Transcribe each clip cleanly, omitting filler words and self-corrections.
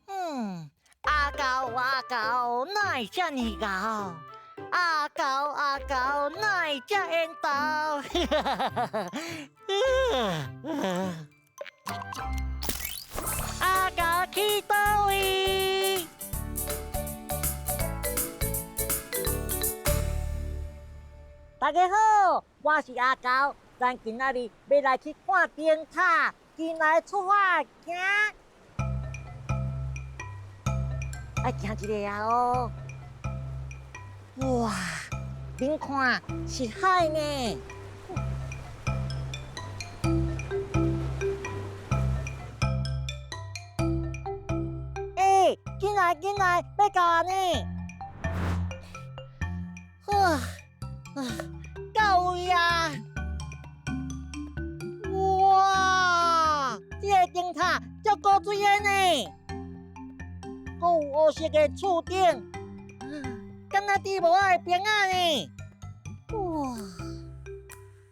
嗯，阿狗阿狗，哪會遮爾𠢕？阿狗阿狗，哪會遮緣投？阿狗去佗位？大家好，我是阿狗，咱今仔日欲來去看燈塔，緊來出發，行！愛行一下啊哦！哇，恁看是海呢！欸，緊來緊來，欲到啊呢！呵，啊，到位啊！哇，這个燈塔足古錐的呢，閣有烏色的厝頂，敢若豬帽仔的邊仔呢？哇！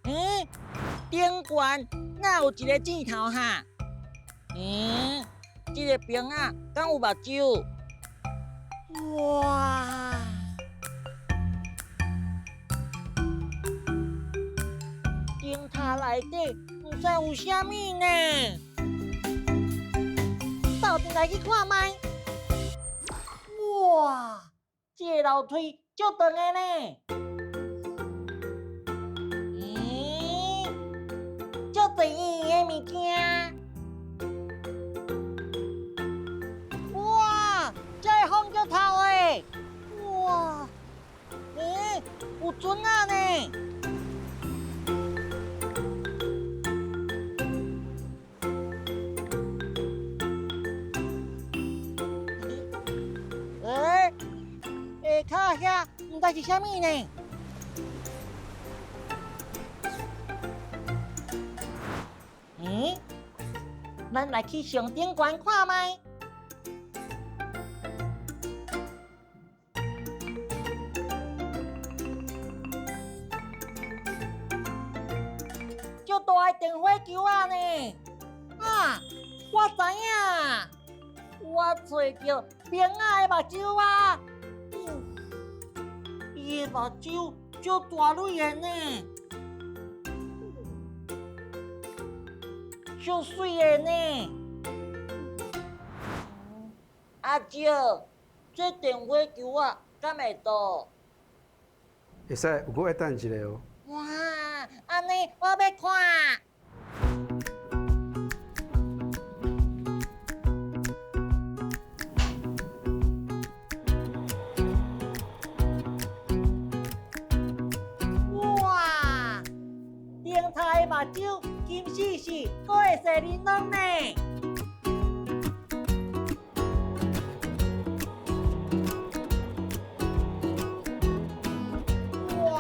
欸，頂懸哪有一个箭頭哈？欸，這个邊仔敢有目睭？哇！燈塔內底毋知有啥物呢？鬥陣來去看覓。哇！這个樓梯足長的呢。欸，足濟圓的物件。哇！這个風足透的。哇！欸，有船仔呢。欸，下跤遐毋知是啥物呢？欸，咱來去上頂懸看覓。足大的電火球仔呢！啊，我知影，我揣著冰仔的目睭啊！伊的目睭足大蕊的呢，足媠的呢。阿叔，這電火球仔敢會倒？會使，不過愛等一下哦。哇，按呢我欲看。哇，燈塔的目睭金絲絲，閣會踅玲瑯呢。哇！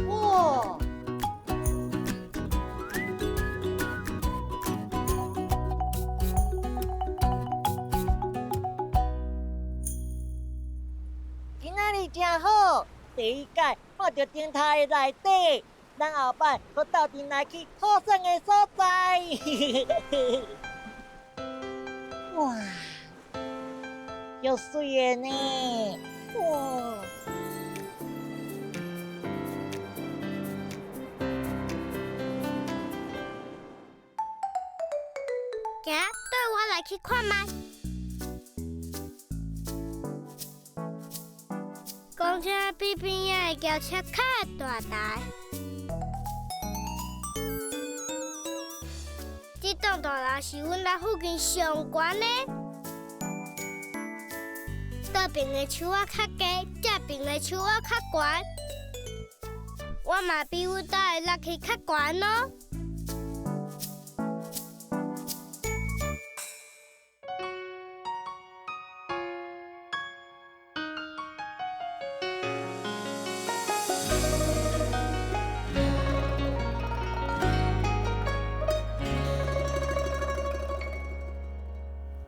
哇！哇！今仔日真好，第一擺看著燈塔的內底，咱後擺閣鬥陣來去好耍的所在。哇，足媠的呢！哇！行，綴我來去看覓。公車比邊仔的轎車較大台。這棟大樓是阮家附近上懸的。倒爿的樹仔較低，這爿的樹仔較懸。我嘛比阮兜的落去較懸哦。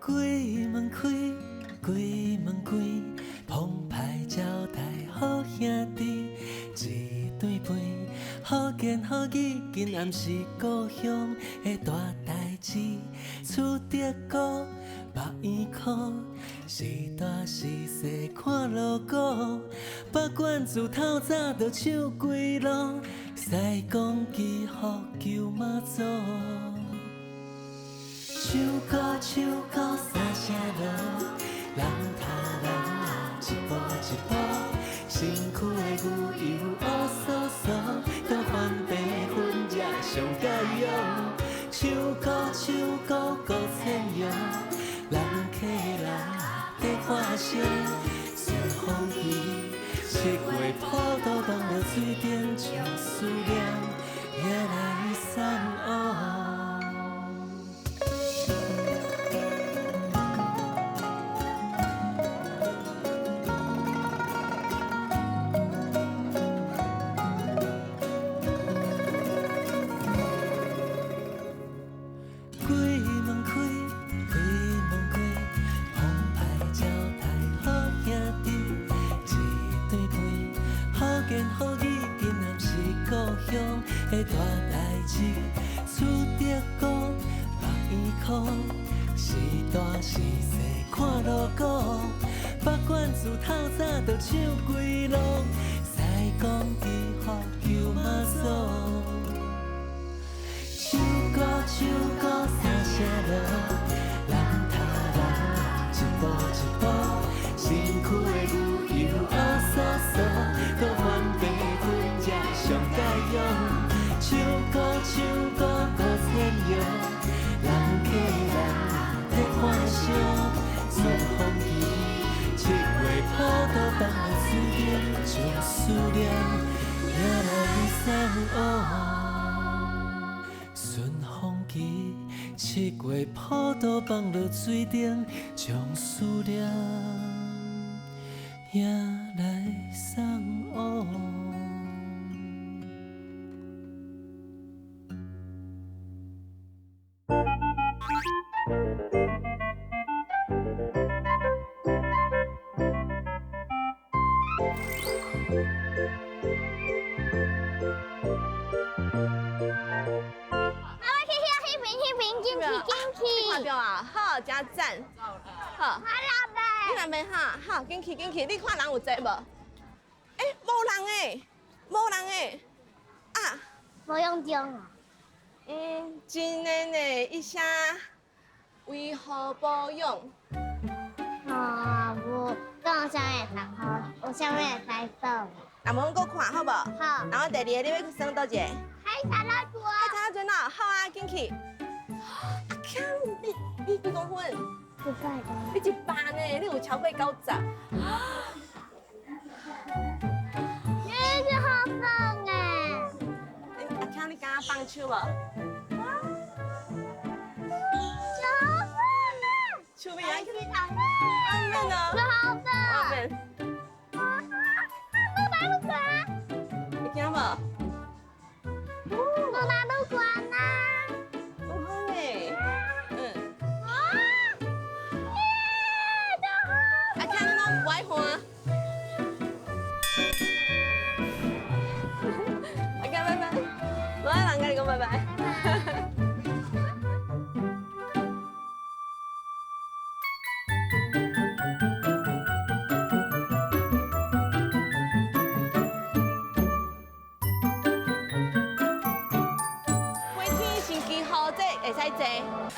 鬼门开，鬼门关，澎湃招待好兄弟，一顿饭，好言好语，今暗是故乡的大代志。厝竹菇，肉圆箍，是大是细看锣鼓，北管自透早就唱规路，西贡祈福求妈祖。唱歌唱歌三声锣，人头人一步一步，身躯的牛油乌酥酥，搁番白粉才上盖用。唱歌唱歌孤千阳，人客人在看相，顺风旗，七月普渡放落水顶，将思念迎来送往。鬼门开，鬼门关，澎湃招待好兄弟，一顿饭，好言好语，今暗是故乡的大代志。厝竹菇，肉圆箍，是大是细看锣鼓，北管自透早就唱规路，西贡祈福求妈祖。唱歌唱歌三声锣，人头人一步一步，身躯的牛油乌酥酥，搁番白粉才上盖用。唱歌唱歌孤千阳，人客人在看相，顺风旗，七月普渡放落水顶，将思念迎来送往。顺风旗，七月普渡放落水顶，将思念迎来送往。妈妈去遐彼边彼边进去进去。你看著啊，好，真赞。好，我那边。你那边哈，好，紧去紧去，你看人有济无？欸，无人欸，无人欸，啊。无用奖啊。真的呢，伊写为何保养？哦，无，讲有啥物会当好，有啥物会使做？那无阮阁看好无？好。然后第二个你欲去耍佗一个？海贼老船。海贼老船啊，好啊，紧去。阿强，你几公分？100多。你100呢？你有超过90？你是好放哎！阿强，你敢放手无？超放啊！手尾啊！阿免哦。好放。阿免。啊！我拿路关。会惊无？我拿路关啊！有好呢。嗯。啊！耶！真好。阿强，你拢不爱看？阿强，拜拜。无爱人共你讲拜拜。飞天神奇号，这会使坐。阿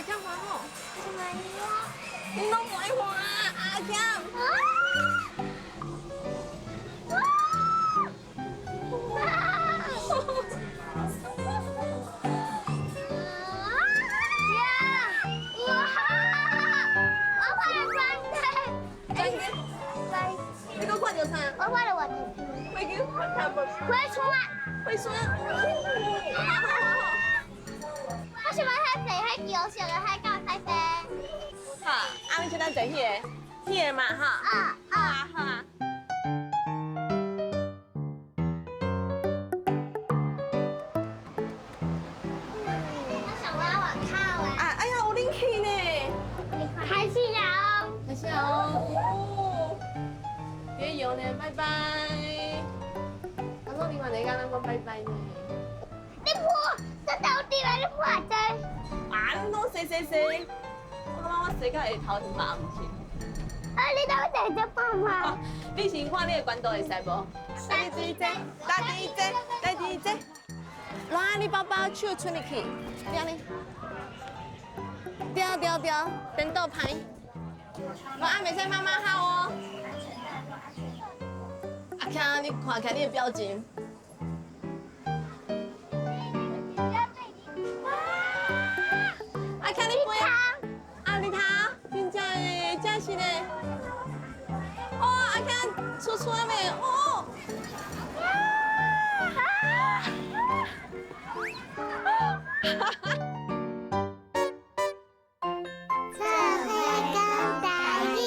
强欢好。什么呀？你拢不爱看啊，阿强。啊！哇！呀！哇！我看到转机。转机。你阁看著啥？我看著我的。飞机我看无。飞出来。飞出来。我想欲彼坐彼桥上的彼敢会使飞？好，啊，阮先咱坐彼个，彼个嘛吼。啊好啊，好啊。我想要往靠啊！啊，哎呀，有冷气呢。开始拜拜呢。你破，這到底來你破這？啊，你攏洗洗洗，我感覺我洗到下頭是麻毋去。啊，你到底在幹嘛？你先看你的懸度會使無？大地這，大地這，大地這。來，你包包手伸入去，你按呢。對對對，顛倒歹。我啊，袂使媽媽哭哦。阿強，你看看你的表情。阿強，你飛啊！啊，你頭，真正的，真是的。哦，阿強出出來沒？哦。做伙講台語。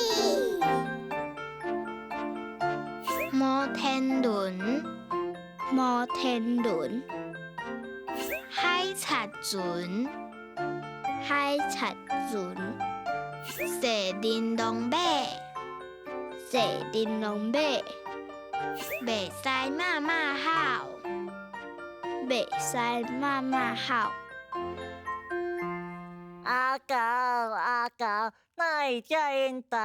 摩天輪，摩天輪，海賊船，海賊船，坐玲瑯馬，坐玲瑯馬，袂使罵罵吼，袂使罵罵吼。阿狗阿狗，哪會遮緣投？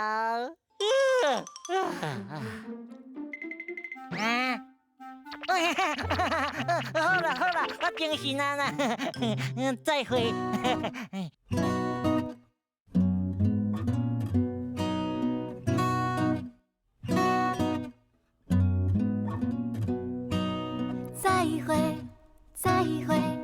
啊！好啦好啦，我精神啊啦，再會。再會，再會。